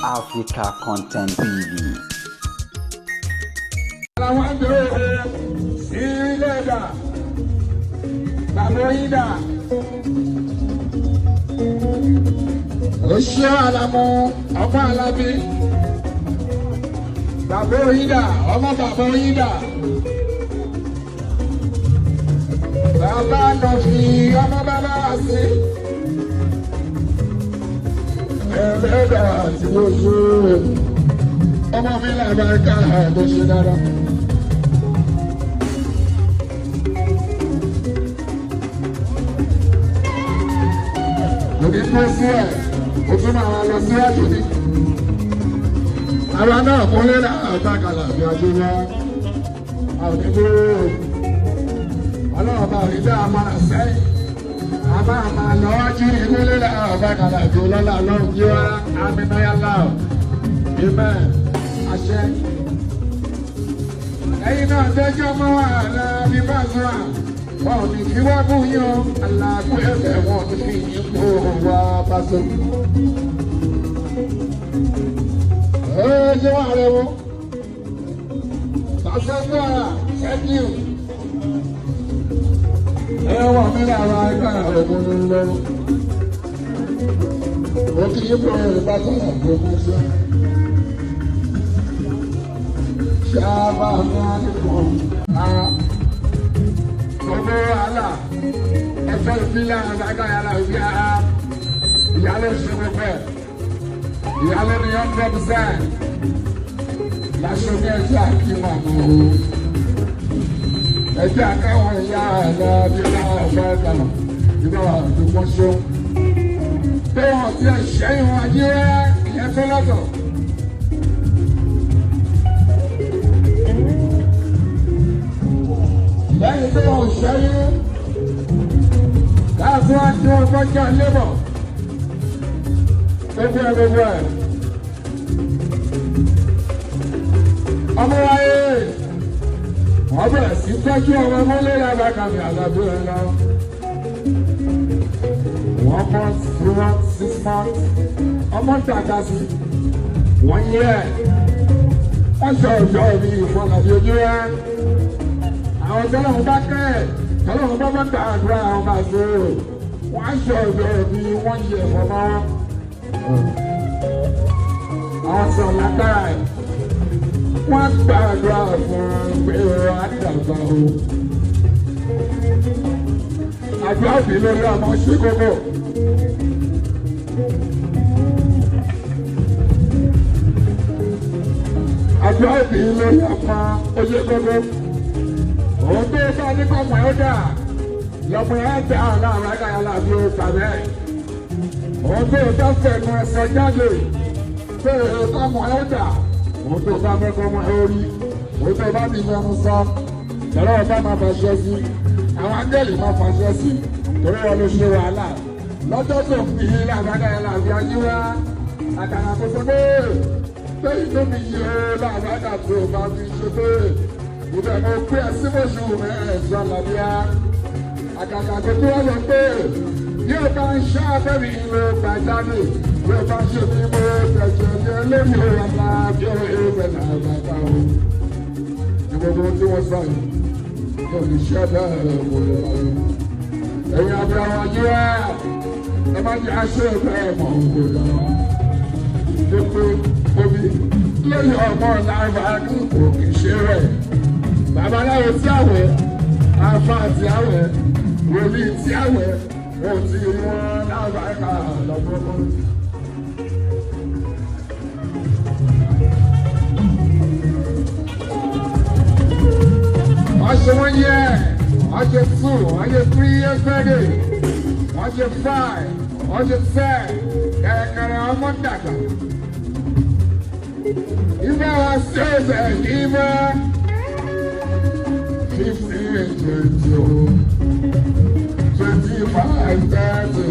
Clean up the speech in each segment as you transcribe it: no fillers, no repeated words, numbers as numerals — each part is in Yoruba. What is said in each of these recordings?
Africa Content TV. Àwọn àjò sílẹ̀ dà, bàbá yín dà. Oṣù Àlàmú ọmọ Alábí. Bàbá yín dà, ọmọ bàbá yín dà. Bàbá Nọ̀fì ọmọ bàbá wá sí. Ẹlẹ́dà àti oṣù ọmọ mi làbáríkà tó ṣe dáadáa. Òní tó sí ẹ̀, ó tún máa lọ síwájú ni. Àwa náà kúnlé láàbàkàlà bí a ṣe wá. Àwọn onídúró ọlọ́run bá rí dá a máa sẹ́yìn. A máa máa lọ wájú ní kúnlé láàbàkàlà bí ọlọ́lá ọlọ́run jí wá. Àmín náyà láò. Amen. Àṣẹ. Ẹyin náà dẹ́jọ́ mọ́ wàhálà bí bá sọ́ra. Wọn ò ní fi wá bú yín o, aláàbò ẹ̀fẹ̀ wọn ò ní fi yín kó wá bá so. Ẹ ṣé wà rẹ wo? Pàṣẹ gbọ́ra, thank you. Ẹ wọ̀ mí lára ẹgbẹ́ ògùn ní lọ́rùn. Ó kì í bọ̀ ìbátan àgbọ̀gbọ̀n sí. Ṣáàbà máa ń kọ̀ ara. Gbogbo wàhálà ẹ̀fọ́ ìfilẹ̀ àgbàgbà ìyá ìyá ló ṣe gbogbo ẹ̀. Ìyá ló ní 100%. Láṣọ ní ẹjẹ́ àkímọ̀ àmọ́ o. Ẹjẹ́ àkáwọn ìyá ẹ̀ lọ bí láwọn ọ̀fẹ́ ẹ̀dàlọ̀ ìgbà wà tó pọ́n ṣó. Pé wọ́n ti ẹ̀ ṣẹ́yìn wọn ayé rẹ̀ ìyẹn tó lọ́tọ̀. Lẹ́yìn tí wọ́n ṣẹ́yìn láti wá tí wọ́n fọ́jà lébọ̀ gbogbo ẹ̀ gbogbo ẹ̀. Ọmọ wáyé wọ́n bẹ̀rẹ̀ sí tọ́jú ọmọ mọ́lẹ́ lábàkàmì àlàbí ẹ̀ lọ. 1 month, 2 months, 6 months, ọmọ dàgbà sí 1 year. Wọ́n sọ ọjọ́ mi ìfọ̀nàbí ojú ẹ̀. Àwọn tọ́lọ́run bá kẹ́ ẹ̀ tọ́lọ́run bá bá gbàdúrà àwọn bá ṣe é wọ́n á ṣe ọ̀dọ̀ bí wọ́n yẹ ẹ̀fọ́ mọ́ wọn. Àwọn tí wọ́n lágbára ẹ̀ wọ́n á gbàdúrà fún pé wọ́n á dàgbà o. Àdúrà òbí lórí ọmọ ṣe kókó. Àdúrà òbí lórí ọmọ ó ṣe kókó. Òun tó bá ní kọ́mọ ẹ̀ ó dà lọ́mọ ẹ̀ dà láàrín akáyà láàbí ó tàbẹ́. Òun tó bá fẹ̀nu ẹsẹ̀ jáde pé kọ́mọ ẹ̀ ó dà. Òun tó bá fẹ́ kọ́mọ ẹ̀ ó rí. Òun tó bá ti fẹnu sọ. Lọ́rọ̀ ọba máa fàṣẹ sí. Àwọn áńgẹ́lì máa fàṣẹ sí. Torí wọn ló ṣe wàhálà. Lọ́jọ́ tó fi láàrín akáyà láàbí ayé wá. Àkàrà kò sọ pé lẹ́yìn tó mi yẹ láàrín akáyà tó bá fi ṣe pé. Ìbẹ̀ mo pé ẹsímọ̀ṣù mẹ́ẹ̀ẹ́sán làbíà. Àgàgà tó tó wọ́n lọ pé yóò bá ń ṣá abẹ́mi ìlú gbàjáde yóò bá ń ṣe mí mo tẹ̀sẹ̀ ní lórí ọ̀la bí ó ẹgbẹ́ náà bàbá o. Ní gbogbo tí wọ́n sọ yìí, yóò ní ṣe ẹ̀dá ẹ̀rọ lè wáyé. Ẹ̀yin abúlé wọn yí wá, ẹ má jẹ́ aṣọ ẹ̀fẹ́ ẹ̀mọ̀ òkò lọ. Dípò omi lórí ọmọ làwọn akẹ́kọ̀ọ́ kì í ṣe rẹ̀. Babaláwo tí àwẹ̀, afa tí àwẹ̀, wòlíì tí àwẹ̀, wọ́n ti rí wọn lábàáká lọ́gbọ́n. Wọ́n ṣe 1 year, wọ́n ṣe 2, wọ́n ṣe 3 years birthday, wọ́n ṣe 5, wọ́n ṣe 10, kẹ̀kẹ́rẹ́ ọmọ dàgbà. Ìfẹ́ wa ṣe é ṣe ìfẹ́. 15, 20, 25, 30.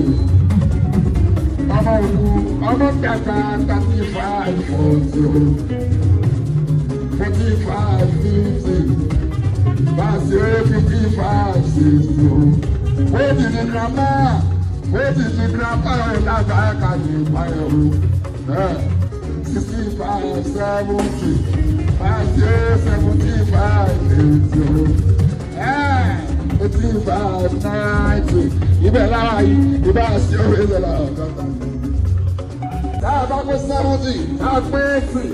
Ọmọ ogun, ọmọ dàgbà 35, 40, 45, 50. Bàṣẹ 55, 60. Wait till the grandma, wait till the grandpa lábàákà ní ìpayọ̀ o. 65, 70, 5, 75, 80, 85, 90. Ibẹ̀ lára yìí, ibà sí orí ìṣẹ̀lẹ̀ ọ̀gọ́ta. Táà bá pé 70, táà pé 80,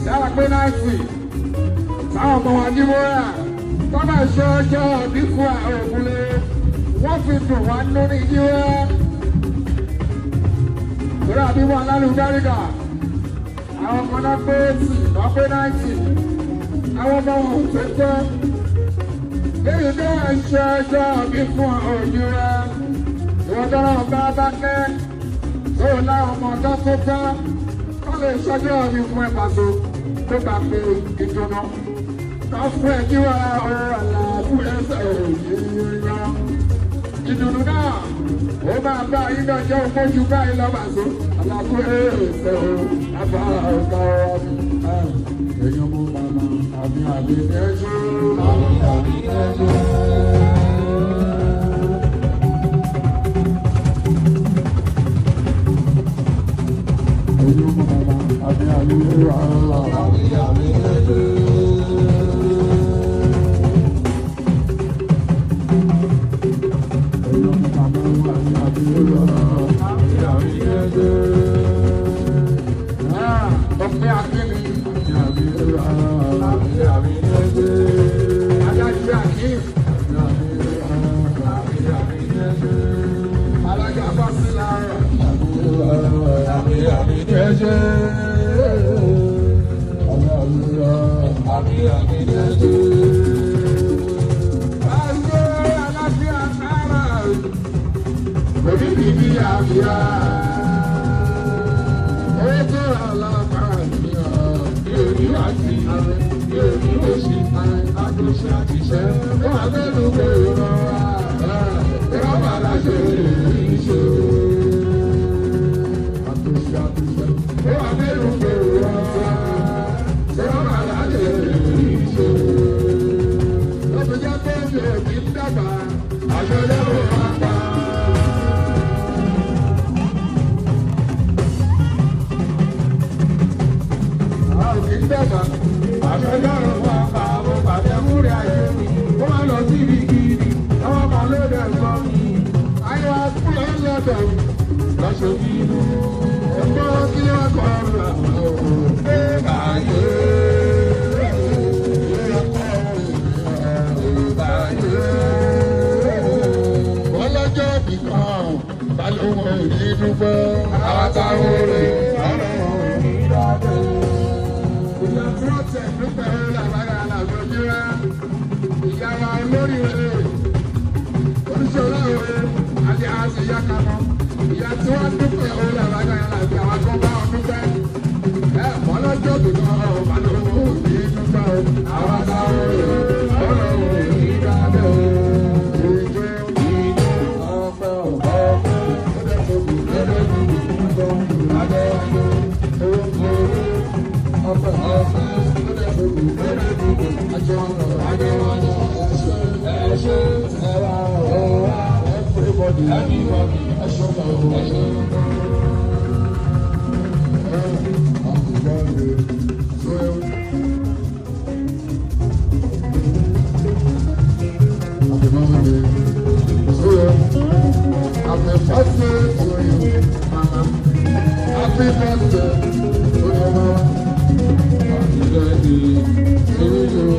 táà pé 90. Táwọn ọmọ wa ní wúrà, tọ́nà ṣe ọjọ́ òbí fún àwọn òkúlé, wọ́n fi dùn wá lórí yíwẹ́. Torí àbí wọn alálùbáríkà, àwọn kan náà pé 80, náà pé 90, àwọn ọmọ wọn ò tó tọ́. Léyìí tó wà ń ṣe ọjọ́ òbí fún àwọn òyìnbó, ìwọ́n tọ́lá ọba bá kẹ́, tó láwọn ọmọ ọjọ́ tó tọ́, kọ́ lè ṣọjọ́ òbí fún ẹ̀ pàṣẹ tó bá pé ìdùnnú. Fún ẹjí wa ọ̀rọ̀ àlàáfù ẹsẹ̀ òyìnbó. Ìdùnnú náà, ó máa bá yín náà jẹ́ ògbójú báyìí lọ́bàṣọ. Àlàáfù ẹsẹ̀ àbá ọ̀gá ọ̀rọ̀ èèyàn mú màmá àbí àbí ẹjọ́. Àbí àbí ẹjọ́. Èèyàn mú màmá àbí àbí ẹjọ́. Àbí àbí ẹjọ́.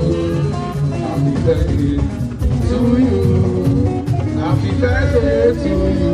Happy birthday to you. Happy birthday to you.